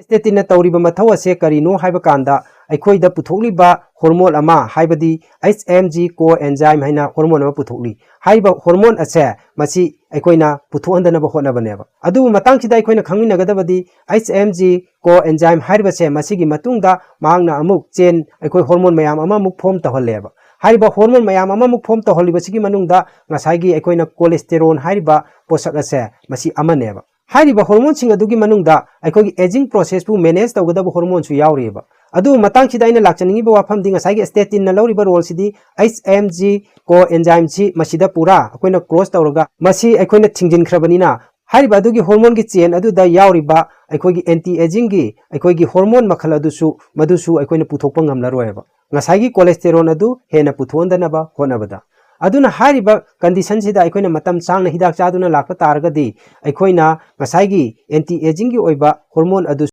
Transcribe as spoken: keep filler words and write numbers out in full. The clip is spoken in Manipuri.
Statin ꯅ ꯇꯧꯔꯤꯕ ꯃꯊꯧ ꯑꯁꯦ ꯀꯔꯤꯅꯣ ꯍꯥꯏꯕ ꯀꯥꯟꯗ, ꯑꯩꯈꯣꯏꯗ ꯄꯨꯊꯣꯛꯂꯤꯕ hormone ꯑꯃ, ꯍꯥꯏꯕꯗꯤ H M G coenzyme ꯍꯥꯏꯅ hormone ꯑꯃ ꯄꯨꯊꯣꯛꯂꯤ꯫ ꯍꯥꯏꯔꯤꯕ hormone ꯑꯁꯦ ꯃꯁꯤ ꯑꯩꯈꯣꯏꯅ ꯄꯨꯊꯣꯛꯍꯟꯗꯅꯕ ꯍꯣꯠꯅꯕꯅꯦꯕ꯫ ꯑꯗꯨꯕꯨ ꯃꯇꯥꯡꯁꯤꯗ ꯑꯩꯈꯣꯏꯅ ꯈꯪꯃꯤꯟꯅꯒꯗꯕꯗꯤ, H M G coenzyme ꯍꯥꯏꯔꯤꯕꯁꯦ ꯃꯁꯤꯒꯤ ꯃꯇꯨꯡꯗ ꯃꯍꯥꯛꯅ ꯑꯃꯨꯛ chain, ꯑꯩꯈꯣꯏ hormone ꯃꯌꯥꯝ ꯑꯃ ꯑꯃꯨꯛ form ꯇꯧꯍꯜꯂꯦꯕ꯫ ꯍꯥꯏꯔꯤꯕ hormone ꯃꯌꯥꯝ ꯑꯃ ꯑꯃꯨꯛ form ꯇꯧꯍꯜꯂꯤꯕꯁꯤꯒꯤ ꯃꯅꯨꯡꯗ ꯉꯁꯥꯏꯒꯤ ꯑꯩꯈꯣꯏꯅ cholesterol ꯍꯥꯏꯔꯤꯕ ꯄꯣꯠꯁꯛ ꯑꯁꯦ ꯃꯁꯤ ꯑꯃꯅꯦꯕ꯫ ꯍꯥꯏꯔꯤꯕ hormone ꯁꯤꯡ ꯑꯗꯨꯒꯤ ꯃꯅꯨꯡꯗ ꯑꯩꯈꯣꯏꯒꯤ aging process ꯄꯨ manage ꯇꯧꯒꯗꯕ hormone ꯁꯨ ꯌꯥꯎꯔꯤꯑꯕ꯫ ꯑꯗꯨꯕꯨ ꯃꯇꯥꯡꯁꯤꯗ ꯑꯩꯅ ꯂꯥꯛꯆꯅꯤꯡꯉꯤꯕ ꯋꯥꯐꯝꯗꯤ, ꯉꯁꯥꯏꯒꯤ statin ꯅ ꯂꯧꯔꯤꯕ role ꯁꯤꯗꯤ H M G coenzyme ꯁꯤ ꯃꯁꯤꯗ ꯄꯨꯔꯥ ꯑꯩꯈꯣꯏꯅ cross ꯇꯧꯔꯒ ꯃꯁꯤ ꯑꯩꯈꯣꯏꯅ ꯊꯤꯡꯖꯤꯟꯈ꯭ꯔꯕꯅꯤꯅ, ꯍꯥꯏꯔꯤꯕ ꯑꯗꯨꯒꯤ hormone ꯒꯤ chain ꯑꯗꯨꯗ ꯌꯥꯎꯔꯤꯕ ꯑꯩꯈꯣꯏꯒꯤ anti aging ꯒꯤ ꯑꯩꯈꯣꯏꯒꯤ hormone ꯃꯈꯜ ꯑꯗꯨꯁꯨ, ꯃꯗꯨꯁꯨ ꯑꯩꯈꯣꯏꯅ ꯄꯨꯊꯣꯛꯄ ꯉꯝꯂꯔꯣꯏꯕ꯫ ꯉꯁꯥꯏꯒꯤ cholesterol ꯑꯗꯨ ꯍꯦꯟꯅ ꯄꯨꯊꯣꯛꯍꯟꯗꯅꯕ ꯍꯣꯠꯅꯕꯗ꯫ ꯑꯗꯨꯅ ꯍꯥꯏꯔꯤꯕ condition ꯁꯤꯗ ꯑꯩꯈꯣꯏꯅ ꯃꯇꯝ ꯁꯥꯡꯅ ꯍꯤꯗꯥꯛ ꯆꯥꯗꯨꯅ ꯂꯥꯛꯄ ꯇꯥꯔꯒꯗꯤ, ꯑꯩꯈꯣꯏꯅ ꯉꯁꯥꯏꯒꯤ anti aging ꯒꯤ ꯑꯣꯏꯕ hormone ꯑꯗꯨ